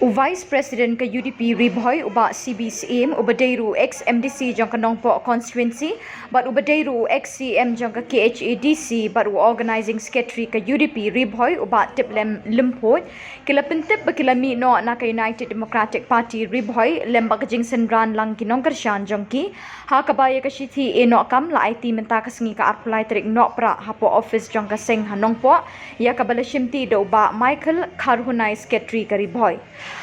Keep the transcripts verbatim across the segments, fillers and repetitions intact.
U Vice President ka U D P Ri Bhoi, u Bah C B Syiem, uba dei ruh u ex M D C jong ka Nongpoh Constituency, bad uba dei ruh u ex C M jong ka K H A D C, bad u Organizing Secretary ka U D P Ri Bhoi, u Bah Tiplem Lymphoit, ki la pyntip ba ki la mih noh na ka United Democratic Party Ri Bhoi, lem bad ka jingsynran lang ki nongkyrshan jong ki, ha kaba ïa ka shithi ïeh noh kam la aiti mynta ka sngi ka arphew lai tarik Nohprah hapoh office jong ka seng ha Nongpoh, ïa kaba la shimti da u Bah Michael Kharhunai, Secretary ka Ri Bhoi.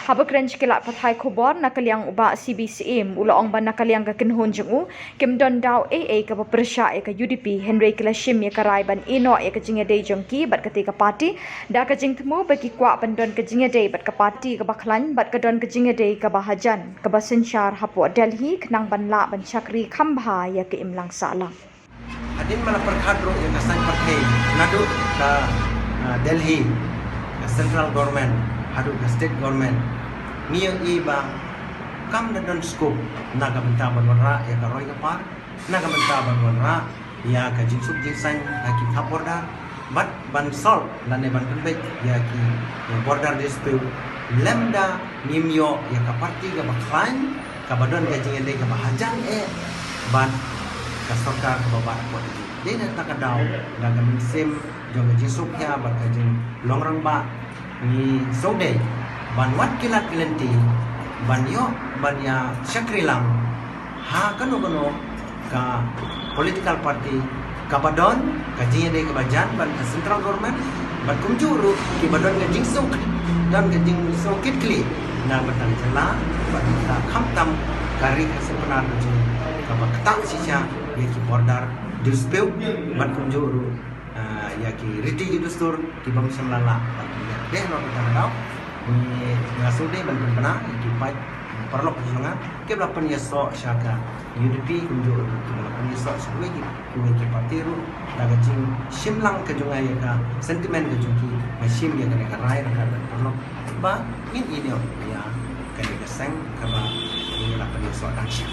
Haba kren sha ki lad pathai khubor na ka liang u Bah C B Syiem, u la ong ba na ka liang ka kynhun jong u, kim don daw ei ei kaba pyrshah ïa ka U D P, hynrei ki la shim ïa ka rai ban ïeh noh ïa ka jingïadei jong ki bad katei ka party, da ka jingthmu ba ki kwah ban don ka jingïadei bad ka party kaba khlaiñ bad ka don ka jingïadei kaba hajan, kaba synshar hapoh Delhi, khnang ban lah ban shakri kham bha ïa ka imlang sahlang. Hadien ba la pyrkhat ruh ïa ka saiñ pyrthei naduh ka, ah, Delhi, ka central government haduh ka state government, ngi ïohi ba kam da don scope na ka bynta ban wanrah ïa ka roi ka par, na ka bynta ban wanrah ïa ka jingsuk jingsaiñ ha ki thap border, bad ban solve lane ban pynbeit ïa ki border dispute, lymda ngim ïoh ïa ka party kaba khlaiñ, kaba don ka jingïadei kaba hajan eh bad ka sorkar kaba bat hapoh Delhi. Dei na kata ka daw, da ka mynsiem jong ka jingsngewkhia bad ka jinglong rangbah, ngi sngewdei ban wad ki lad ki lynti ban ïoh ban ïa shakri lang ha kano kano ka political party kaba don ka jingïadei kaba jan bad ka central government, bad kumjuh ruh kiba don ka jingsuk, don ka jingsuk kit khlieh na ka bynta ka jylla bad ka, khamtam ka ri Khasi Pnar ka jong, kaba ktah shisha ïa ki border dispute bad kumjuh ruh, ah, ïa ki riti ki dustur ki bym shym la lah bad ki dei noh kita ka daw. Ngi, nga sngewdei ban pynbna ïa ki paid paralok jong nga kiba la pynïasoh sha ka U D P, kumjuh ruh kiba la pynïasoh sha kiwei ki, kiwei ki party ruh, da ka jingshim lang ka jong nga ïa ka sentiment ka jong ki, nga shim ïa kane ka rai ryngkat bad paralok ba ngin ïeh noh ïa kane ka seng kaba ngi la pynïasoh dang sha.